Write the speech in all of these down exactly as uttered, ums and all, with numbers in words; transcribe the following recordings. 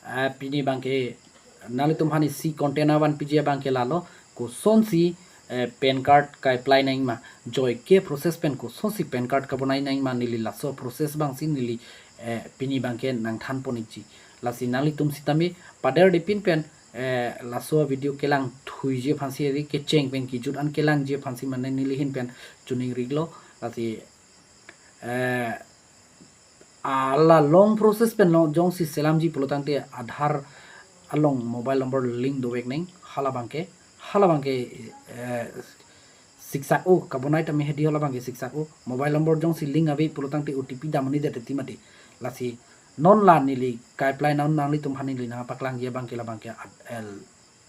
Eh, pini abangke nanglitum aphan isi content avan piji abangke lalo, kosonsi eh, PAN card ka-apply nangma, joike process pen kosonsi PAN card kabonai nangma, neli laso process abangsi neli eh, pini abangke nangthanpon ikji. Lasi nanglitum sitame paderdepin pen eh, laso video kelang thuiji aphansi ri, kecheng pen kejut an kelangji aphansi mane neli ahin pen choningri iklo. Lasi eh, ala long process pen long jongsi selamji pulotangte Aadhaar along mobile number link dovek nang, hala abangke, hala abangke eh, siksak-o, kabonai tame hedi hala abangke siksak-o. Mobile number jongsi link ave pulotangte O T P damnoi det ti mati. Lasi non la neli ka-apply nang, nanglitum aphan neli nangpaklangji abangke la abangke ad-, el,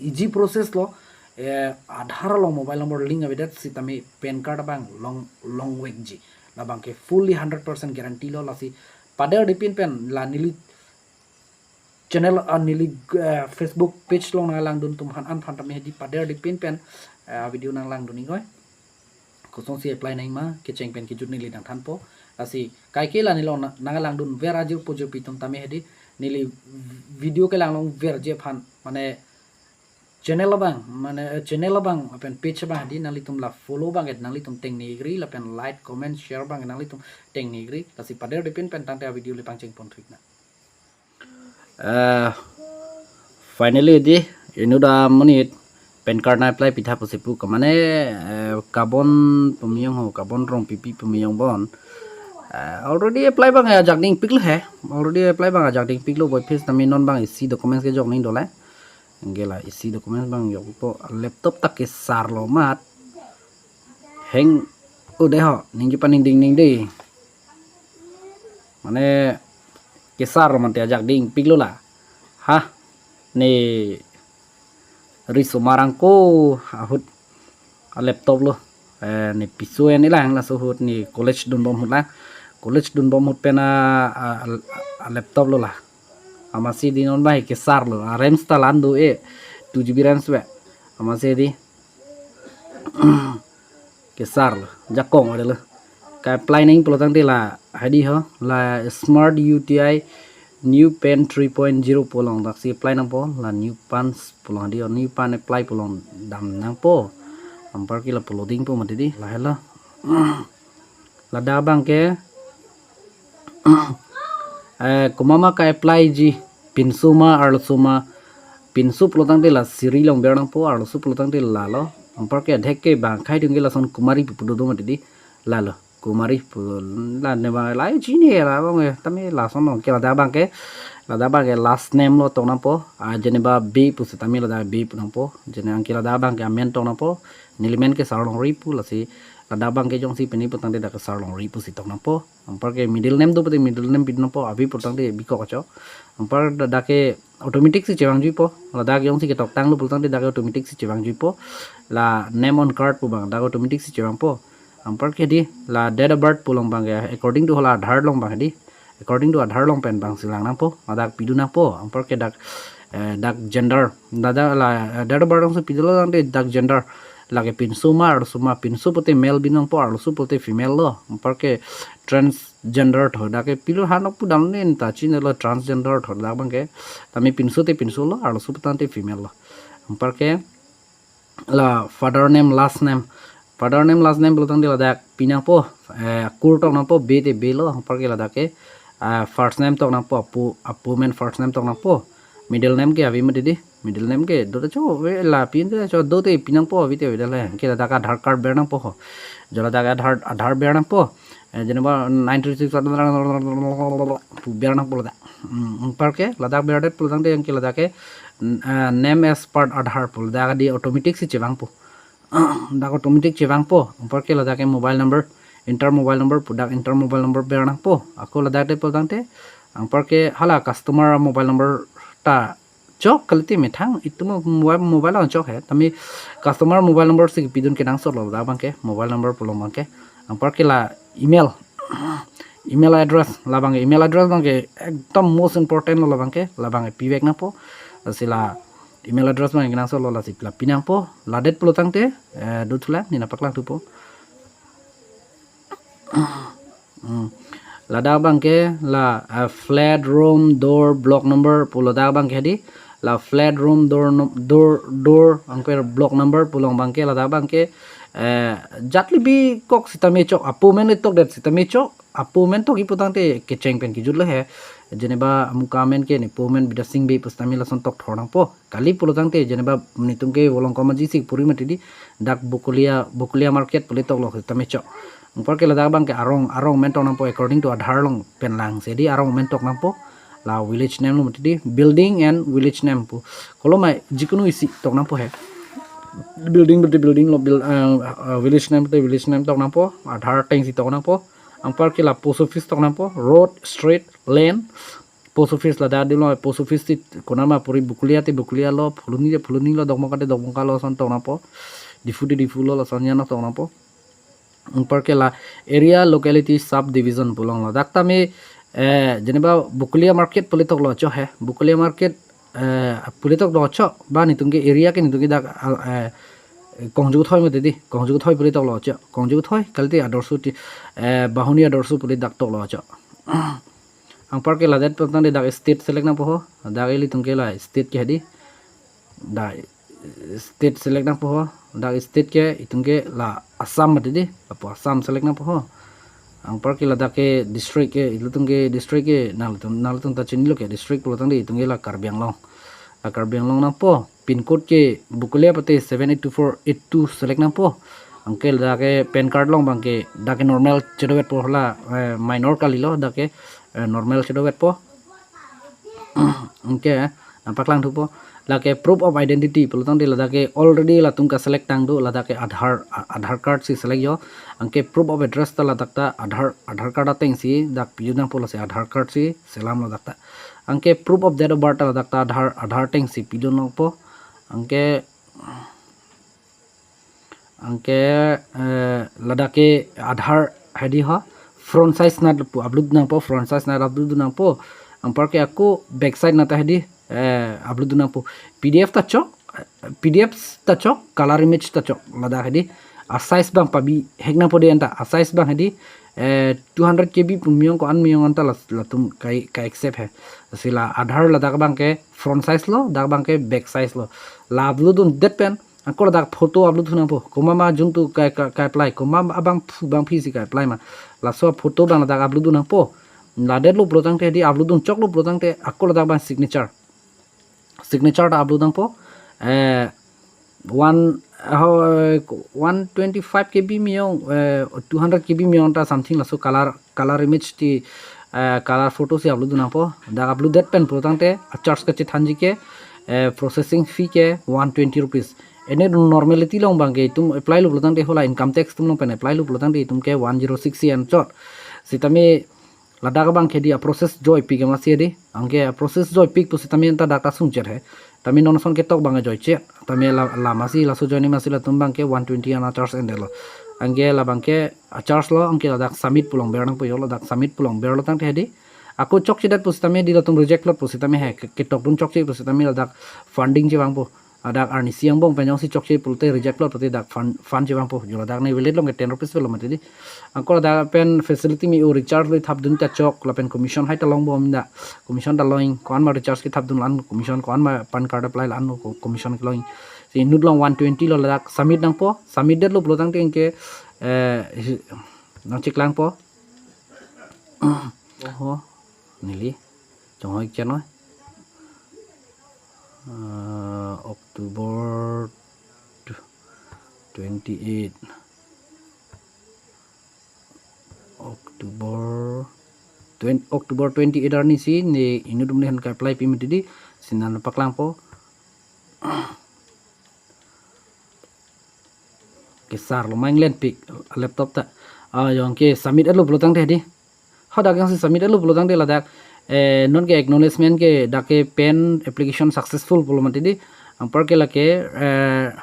easy process lo, eh, Aadhaar along mobile number link avedet sitame PAN card abang long, longvekji. La abangke fully hundred percent guarantee lo. Lasi paderdepin pen la neli channel, ah, neli eh, Facebook page along nanglangdun atum aphan, an aphan tame hedi paderdepin pen eh, video nanglangdun iknoi. Kosonsi apply nangma, kecheng pen kejut neli nangthanpo. Lasi kaike la neli along na-, nanglangdunver ajirpo jirpi atum tame hedi, neli video kelang longverji aphan mane channel abang, mane eh, channel abang lapen page abang hedi nanglitum la follow abang et nanglitum tengne ikri, lapen like, comment, share abang nanglitum tengne ikri. Lasi paderdepin pen tangte a-video le pangchengpon thik nang. Eh, finally di, inut amonit PAN card na-apply pitha pusi pu ke mane eh, Kabon Pumiyong ho, Kabon Rongpipi Pumiyong bon. Eh, already apply abang ajak dingpiklo he. Already apply abang ajak dingpiklo, boy, phis tame non abang isi documents kejok ning dole. Anke la isi documents abang jokpo, laptop ta kesarlo mat. Hang, udah ho, ningje paning ding ning dei. Mane kesar mate ajak dingpiklo la. Ha, ne riso marang ko ahut a-laptop lo. Eh, ne piso en ilang laso ahut ne college dunbom ahut la. College dunbom ahut pen a, a, a, a-laptop lo la. Amatsi di non abang kesarlo. A-RAMs ta la-an do e. Two G B RAMs ve. Amatsi di kesarlo, jakong ore lo. Ka-apply nang pulotangte la hedi ho, la Smart U T I New PAN three point zero pu along daksi apply nangpo, la New PAN pu along hedi ho, New PAN apply pu along dam nangpo. Anparke la pu loading po mati di, lahelo. Ladak abangke eh, komat ma ka-apply ji, pinso ma, arloso ma, pinso pulotangte la Siri along ber nangpo, arloso pulotangte lalo. Anparke adhek ke bang akhei atum ke lason Kumari pu pu dodo mati di, lalo. Kumari pu la ne abang la chini la abang eh, tame lason no ke ladak abangke, ladak abangke last name lo tok nangpo, ah, jeneba Bey pu sitame ladak Bey pu nangpo, jene anke ladak abangke amen tok nangpo, neli men ke Sarlongri pu, lasi ladak abangke jongsi pini pulotangte dak ke Sarlongri pusi tok nangpo. Anparke middle name do pute middle name pidun nangpo, abi pulotangte bikok acho. Anpar da-, dak ke automatic si chevangjuipo. Ladak jongsi ketoktanglo pulotangte dak ke automatic si chevangjuipo. La name on card pu abang dak automatic si chevangpo. Anparke di la date of birth pu along abangke according to hala Aadhaar along abang di. According to Aadhaar along pen abangsi lang nangpo. Ladak pidun nangpo. Anparke dak eh, dak gender. Dada la eh, date of birth alongsi pidunlo tangte dak gender. Lake pinso ma, arloso ma, pinso pute male bi nangpo, arloso pute female lo. Anparke transgender tho, dak ke pilo hanok pu damne ta chinilo transgender tho dak abangke. Tame pinso te pinso lo, arloso putangte female lo. Anparke la father name, last name. Father name, last name pulotangte ladak pi nangpo, eh, akur tok nangpo, Bey te Bey lo, anparke ladak ke, ah, first name tok nangpo, apo, apo amen first name tok nangpo. Middle name ke ave mati di, middle name ke do ta cho, ve la pin ta cho, do te pi nangpo, ave te ave le, ke ladak Aadhaar card ber nangpo ho. Jo ladak Aadhaar, Aadhaar ber nangpo. Eh, jeneba nine three six pu ber nangpo ladak. Hmm, anparke ladak berdet pulotangte anke ladak ke, eh, name as per Aadhaar pu ladak di automatic si chevangpo. Dak automatic chevangpo. Anparke ladak ke mobile number, enter mobile number pu dak enter mobile number ber nangpo. Ako ladak det pulotangte, anparke hala customer mobile number ta chok kalite methang itum mobile, mobile along chok he. Tame customer mobile number si pidun kenangsot lo ladak abangke, mobile number pu along abangke. Anparke la email, email address, labangke email address abangke ekdom most important lo labangke, labangke pivek nangpo. Lasi la email address abangke kenangsot lo, lasi la pi nangpo. Ladet pulotangte, eh, do thulang, neli nangpaklang thupo. Hmm. Ladak abangke la, eh, flat room door block number pu ladak abangke hedi. La flat room door num-, door, door anke block number pu along abangke ladak abangke, eh, jat libi kok sitame chok, apo amen le tokdet sitame chok, apo amen tokji putangte kecheng pen kejut lo he. Jeneba amuka amen ke nepo amen Bidya Sing Bey pu sitame lason tokthor nangpo. Kali pulotangte jeneba netum ke Volongkom aji si puri mati di, dak Bokolia, Bokolia market pu le toklo sitame chok. Anparke ladak abangke arong, arong amen tok nangpo according to Aadhaar along pen langsi di arong amen tok nangpo. La village name lo mati di, building and village name pu. Kolomai jikunu isi tok nangpo he. Building berarti building lo, buil-, eh, eh, village name berarti village name tok nangpo, Aadhaar atengsi tok nangpo. Anparke la post office tok nangpo, road, street, lane, post office ladak dilo, post office ti konama puri, Bokolia te Bokolia lo, Phuloni te Phuloni lo, Dokmoka te Dokmoka lo, lason tok nangpo. Diphu te Diphu lo, lason ya no tok nangpo. Anparke la area, locality, subdivision pu along lo. Dak tame, eh, jeneba Bokolia market pu le toklo chok he. Bokolia market, eh, pu le toklo chok. Ba netum ke area ke netum ke dak, eh, Kongjukthoi mati di. Kongjukthoi pu le toklo chok. Kongjukthoi kalite Adorsho ti, eh, Bahuni Adorsho pu le dak toklo chok. Anparke ladet putangte dak state select nangpo ho. Dak ilitum ke la state ke hedi. Dak state select nangpo ho. Dak state ke itum ke la Assam mati di. Lapu Assam select nangpo ho. Anparke ladak ke district ke, ilitum ke district ke, nangtum, nangtum ta chinilo ke district pulotangte itum ke la Karbi Anglong. La Karbi Anglong nangpo. Pin code ke Bokolia pate seven eight two four eight two select nangpo. Anke ladak ke PAN card along abangke dak ke normal chedovetpo, hala, eh, minor kalilo, dak ke, eh, normal chedovetpo. Anke nangpaklang thupo. Lake proof of identity pulotangte ladak ke already latum ka select tang do, ladak ke Aadhaar, A-, Aadhaar card si select jo. Anke proof of address ta ladak ta Aadhaar, Aadhaar card atengsi dak pidun nangpo, lasi Aadhaar card si selam ladak ta. Anke proof of date of birth ta ladak ta Aadhaar, Aadhaar atengsi pidun nangpo. Anke, anke, eh, ladak ke Aadhaar hedi ho, front size nat pu upload nangpo, front size nat upload nangpo. Anparke ako back side nat hedi, eh, upload nangpo. P D F ta chok, eh, P D F ta chok, color image ta chok, ladak hedi. A size abang pabihek nangpo de anta, a size abang hedi, eh, two hundred K B pu me-ong ko-an me-ong anta la, latum kai, kai accept he. Si la Aadhaar ladak abangke front size lo, dak abangke back size lo. La upload dundet pen, ako ladak photo upload thu nangpo. Komat ma jun tu kai, kai, kai-apply, komat abangphu bangphi si kai-apply ma. Laso photo abang ladak upload dun nangpo. Ladet lo pulotangte hedi upload dun choklo pulotangte ako ladak abang signature. Signature ta upload nangpo. Eh, one, ho, one twenty-five K B me-ong, eh, two hundred K B me-ong ta something laso color, color image ti, eh, color photo si upload dun nangpo. Dak upload det pen pulotangte a charge kachethanji ke, eh, processing fee ke one twenty rupees. Ene normality along abangke itum apply lo pulotangte, hala income tax atum along pen apply lo pulotangte itum ke one zero six si anchot. Sitame ladak abangke di a process joipik amatsi di. Anke a process joipik pusitame anta dak ta sungchet he. Tame non ason ketok abangke joichet. Tame la, la amatsi laso joine amatsi latum abangke one twenty an a charge endetlo. Anke la abangke a charge lo, anke ladak submit pu along ber nangpo jo, ladak submit pu along berlo tangte hedi. Ako chokchedet pusitame di latum reject lot pusitame he, ke-, ketok dun chokche pusitame ladak funding chevangpo. Ladak arnisi angbong pen jongsi chokche pulote reject lot pute dak fund, fund chevangpo. Jo ladak ne valid along ke ten rupees velo mati di. Ako ladak pen facility me-o, recharge lo thapdun ta chok, lapen commission hai ta longbom da. Commission ta long, ko-an ma recharge kethapdun la-an commission, ko-an ma PAN card apply la-an ko-, commission kelong. Si inut along one twenty lo, ladak submit nangpo, submit detlo pulotangte anke, eh, hi-, nangcheklangpo. Oho, neli. Chonghoi keno. Eh, October twenty-eight. October twenty, October twenty-eight arnisi ne inut amonit aphan ka-apply pi mati di, si nangpaklangpo. Kesar lo ma England pik laptop ta. Ah, jo anke submit etlo pulotangte di. Hadak jongsi submit etlo pulotangte ladak, eh, non ke acknowledgement ke dak ke PAN application successful pulo mati di. Anparke lake, eh,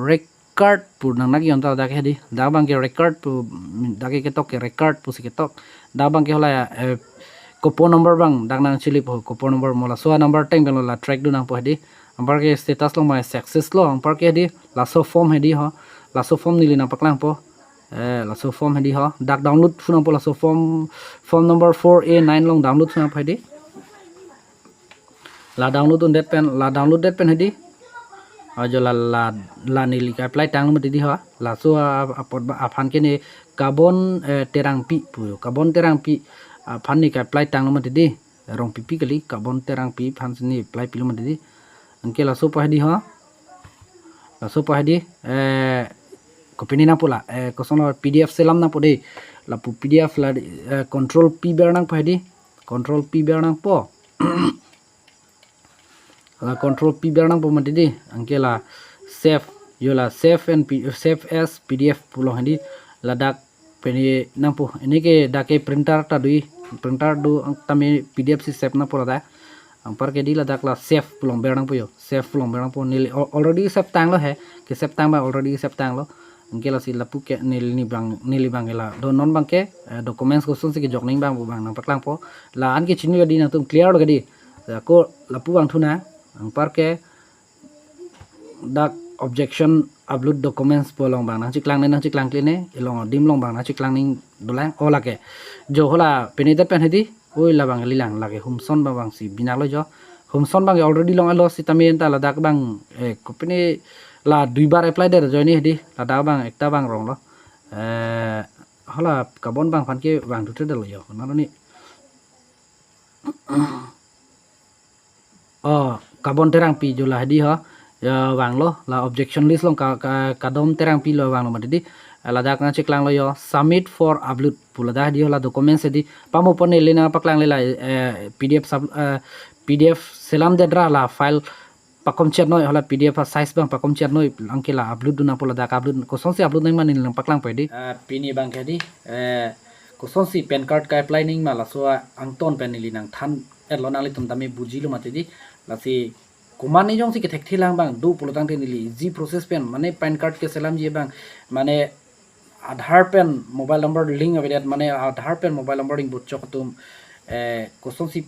record pu nang nak yon ta dak hedi. Dak abangke record pu, dak ke ketok ke record pusi ketok. Dak abangke hala, eh, coupon number abang dak nangchilip ho, coupon number mo laso number ateng pen lo la track dun nangpo hedi. Anparke status along ma success lo, anparke hedi laso form hedi ho. Laso form neli nangpaklangpo. Eh, laso form hedi ho. Dak download thu nangpo laso form, form number four A nine along download thu nangpo hedi. La download undet pen, la download det pen hedi. Ajo la, la, la neli ke-apply tanglo mati di ho. Laso a, apot ba, aphan ke ne Kabon, eh, Terangpi pu. Kabon Terangpi aphan ne ke-apply tanglo mati di. Rongpipi kali, Kabon Terangpi aphan si ne apply pilo mati di. Anke laso pa hedi ho. Laso pa hedi, eh, kopine nangpo la, eh, koson la P D F selam nangpo de. Lapu P D F la, eh, control P ber nangpo hedi. Control P ber nangpo. La control P ber nangpo mati di. Anke la save, yo la save and P, save as P D F pu along hedi. Ladak pine nangpo. Ini ke dak ke printer ta do-i. Printer do ang tame P D F si save nangpo ladak. Anparke di ladak la save pu along ber nangpo yo. Save pu along ber nangpo. Neli al-, already save tanglo he. Ke-save tang abang already save tanglo. Anke lasi lapu ke neli ni abang, neli abang ke la. Do non abang ke, eh, documents kosonsi kejok nangji abang pu abang nangpaklangpo. La-an ke chinilo di, nangtum clear lo ke di. Ako lapu abang thu nang. Anparke dak objection upload documents pu along abang nangcheklang ne, nangcheklang kle ne, along adim along abang nangcheklang ning dolang, o lake. Jo ho la pine det pen hedi, oi la abang lilang lake Humson abang, abang si binaklo jo. Humson abang already long alo sitame anta ladak abang, eh, kopine la duibar apply det ajoine hedi, ladak abang ekta abang ronglo. Eh, hala Kabon abang aphan ke vangthu thedetlo jo. Nalo ni. Oh, Kabon Terangpi jo la hedi ho. Ya vanglo, la objection list along ka, ka, Kadom Terangpi lo vanglo mati di. Ladak nangcheklanglo yo, submit for upload pu ladak hedi ho, la documents hedi. Pamo pon neli nangpaklang le la, eh, P D F sub, eh, P D F selam det ra la file pakom chet noi, hala P D F a size abang pakom chet noi, anke la upload dun nangpo, ladak upload, kosonsi upload nangji ma neli nangpaklangpo hedi. Ah, pini abang ke di, eh, kosonsi PAN card ke-apply nangji ma laso angton pen neli nangthan-etlo, nanglitum tame bujilo mati di. Lasi komatne jongsi kethekthelang abang do pulo tangte neli isi process pen, mane PAN card keselamji abang, mane Aadhaar pen mobile number link avedet, mane Aadhaar pen mobile number link botchok atum, eh, kosonsi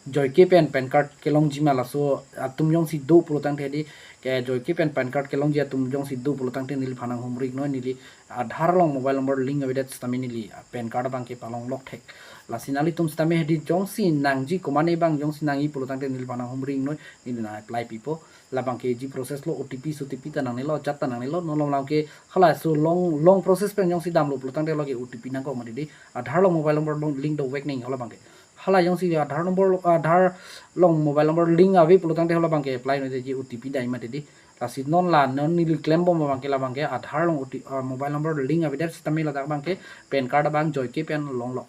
joike pen PAN card kelongji ma laso atum jongsi do pulo tangte di, ke joike pen PAN card kelongji atum jongsi do pulo tangte neliphan nanghumri-iknoi, neli Aadhaar along mobile number link avedet sitame neli PAN card abang ke palonglok thek. Lasi nanglitum sitame hedi jongsi nangji, komatne abang jongsi nangji pulo tangte neliphan nanghumri-iknoi, neli nang-apply pipo. Labang ke isi process lo, O T P, S O T P ta nangnelo, ajat ta nangnelo, non along ke hala so long, long process pen jongsi damlo pulo tangte lo ke O T P nangkok mati di. Aadhaar along mobile number along link dovek nangji hala abang ke. Hala jongsi Aadhaar number lo, Aadhaar along mobile number link ave pulo tangte hala abang ke apply noi de, je O T P dai mati di. Lasi non la, non neli klembom abang ke labang ke Aadhaar along O T, ah, mobile number link avedet sitame ladak abang ke PAN card abang joike pen longlok.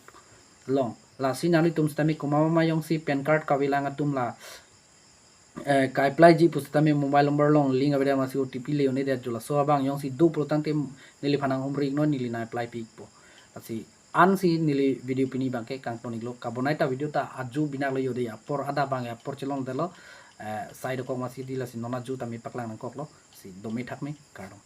Long. Lasi nanglitum sitame komat ma jongsi PAN card kavelang atum la, eh, ke-applyji pusitame mobile number along link avedet amatsi O T P le un-edet, jo laso abang jongsi do pulo tangte neliphan nanghumri-iknoi, neli nang-apply pi-ikpo. Lasi ansi neli video pini abang ke kangton-iklo, kabonai ta video ta aju binaklo yo de, apor adap abang apor chelongdetlo, eh, sai dokok amatsi di, lasi non aju tame paklang nangkoklo, si dome thakme, kardom.